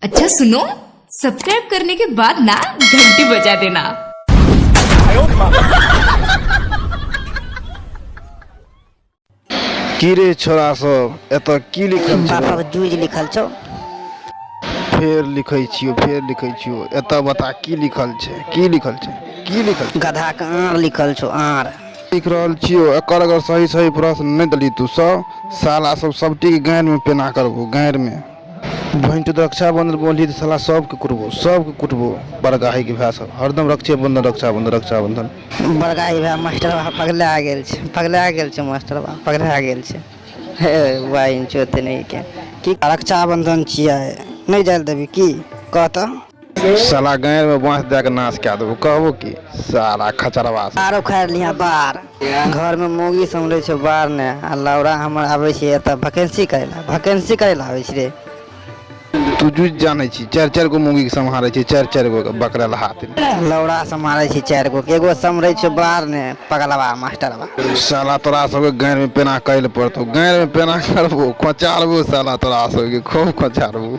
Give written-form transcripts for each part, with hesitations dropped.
अच्छा सुनो, सब्सक्राइब करने के बाद ना घंटी बजा देना। की रे छोरा सब, एतऽ की लिखल छै? बापक जूझ लिखल छौ। फेर लिखै छियौ, फेर लिखै छियौ। एतऽ बता की लिखल छै, की लिखल छै, की लिखल छै? गधा के आर लिखल छौ, आर। लिख रहल छियौ। एकर अगर सही सही प्रश्न नहि देलही तू सब, साला सब सबटीके गाँड़िमे पेना करबो गाँड़िमे। बहिन तू रक्षाबंधन बोलही तऽ साला सबके कुटबो, सबके कुटबो। बड़गाहीके भाय सब हरदम रक्षेबंधन रक्षाबंधन रक्षाबंधन। बड़गाही भाय मास्टरबा पगला गेल छै, पगला गेल छै मास्टरबा, पगला गेल छै। हे बहिन चोत नहि के की रक्षाबंधन छियै, नहि जाय लए देबही की कह तऽ? साला गाँड़िमे बाँस दए कऽ नाश कए देबो, कहबो की साला खचरवा सब। आरो उखाड़ि लिहें बार। घरमे मौगी सम्हरै छौ बार ने, आ लौड़ा हमर आबै छै एतऽ भैकेंसी करै लए, भैकेंसी करै लए आबै छै रे। तू जुझ जानै छी, चारि चारि गो मौगीके सम्हारै छै, चारि चारि गो बकरल हाथ। लौड़ा सम्हारै छै चारि गो, एगो सम्हरै छौ बार ने पगलवा मास्टरवा। साला तोरा सबके गाँड़िमे पेना करै लए पड़तौ, गाँड़िमे पेना करबो, खोचारबो साला तोरा सबके, खूब खोचारबो।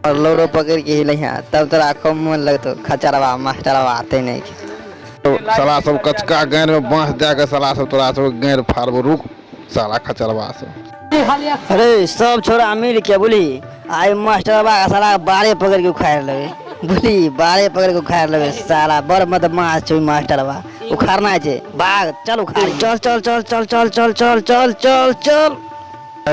और लौड़ो पकड़ के हिलैहा तब तोरा खूब मोन लगतौ, खचरवा मास्टरवा ते नहीं। साला सब कचका गाँड़ि में बाँस दए के साला सब तोरा सब गाँड़ि फाड़बो, रुक साला खचरवा सब। अरे सब छोरा मिल के बोली आई मास्टरवा के साला बारे पकड़ के उखाड़ लेबे, बोली बारे पकड़ के उखाड़ लेबे। साला बड़ बदमाश छै मास्टरवा, उखाड़ना छै भाग चल उखाड़, चल चल चल चल चल चल चल चल चल चल।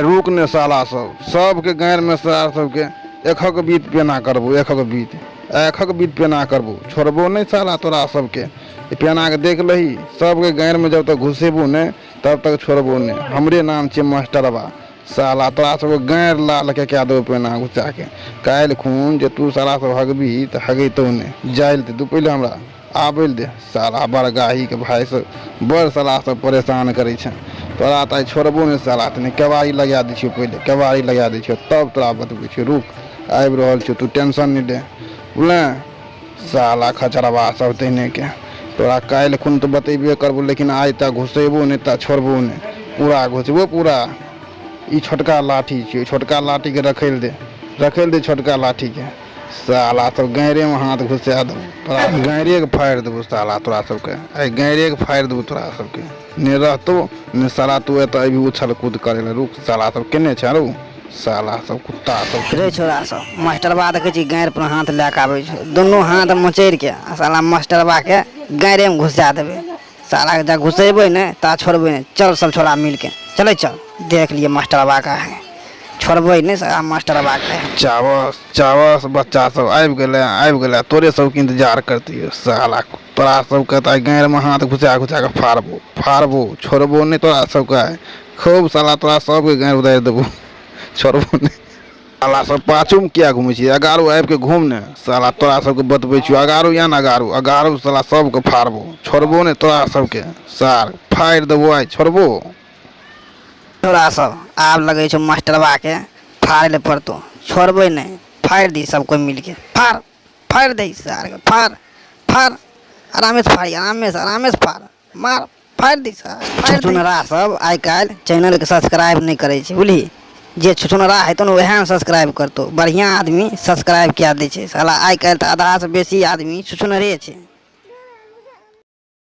रुक ने साला सब, सबके गाँड़ि में सार सबके एकहक बीत पेना करबो, एकहक बीत, एकहक बीत पेना करबो, छोड़बो नहि साला तोरा सबके। पेना के देख लही, सबके गाँड़ि में जब तक घुसेबो नहि तब तक छोड़बो नहि। हमरे नाम छियै मास्टरवा, साला तोरा सबके गाँड़ि लाल के कए देबो पेना घुसा के। काल्हि खून जे तू साला सब हगबही तऽ हगैतौ नहि। जाय लए दे तू पहिले हमरा आबै लए दे। साला बड़गाहीके भाय सब बड़ साला सब परेशान करै छै तोरा, तऽ आइ छोड़बो नहि साला। तनी केबाड़ी लगा दै छियौ, पहिले केबाड़ी लगा दै छियौ तब तोरा बतबै छियौ। रुक, आबि रहल छियौ, तू टेंशन नहि ले, बुझलें? साला खचरबा सब तहिनेके तोरा काल्हि खुन तऽ बतेबे करबो, लेकिन आइ तऽ घुसेबो नहि तऽ छोड़बो नहि, पूरा घुसबो पूरा। ई छोटका लाठी छियौ, छोटका लाठीके रखै लए दे, रखै लए दे छोटका लाठीके। साला सब गाँड़ेमे हाथ घुसा देबौ तोरा, गाँड़ेके फाड़ि देबौ साला तोरा सबके, आइ गाँड़ेके फाड़ि देबौ तोरा सबके। नहि रहतौ ने साला तू एतऽ अयबही उछल कूद करै लए। रुक, साला सब केने छै रौ, साला सब कुत्ता सब। रे छोरा सब, मास्टरबा देखै छी गाँड़ि पर हाथ लए कऽ आबै छै, दुनू हाथ मचोड़ि के आ साला मास्टरबाके गाँड़ेमे घुसा देबै। सालाके जा घुसेबै नहि ता छोड़बै नहि। चल सब छोरा मिलके चलै चल, देख लियै मास्टरबा का है, छोड़बै नहि साला मास्टरबा के। चावस चावस, बच्चा सब आबि गेलै, आबि गेलै, तोरे सबके इंतजार करतियै। साला तोरा सबके तऽ आइ गाँड़िमे हाथ घुसा घुसा कऽ फाड़बो फाड़बो, छोड़बो नहि तोरा सबके आइ। खूब साला तोरा सबके गाँड़ि उतारि देबो, छोड़बो नहि। साला सब पाछूमे किया घुमै छी? अगारू आबिके घूम ने। साला तोरा सबके बतबै छियौ, अगारू या ने अगारू, अगारू साला सबके फाड़बो, छोड़बो नहि तोरा सबके। सार फाड़ि देबो आइ, छोड़बो। छोरा सब आब लगै छौ मास्टरबाके फाड़ै लए पड़तौ, छोड़बै नहि, फाड़ि दी सब कोइ मिलके, फाड़ फाड़ि दही सारके, फाड़ फाड़, आरामेसँ फाड़ी, आरामेसँ आरामेसँ फाड़, मार फाड़ि दी सार। छुछुनरा सब आइ काल्हि चैनलके सब्सक्राइब नहि करै छै, बुझलिही? जे छुछुनरा हेतौ ने उएह ने सब्सक्राइब करतौ, बढ़िआँ आदमी सब्सक्राइब कए दै छै। साला आइ काल्हि तऽ आधासँ बेसी आदमी छुछुनरे छै।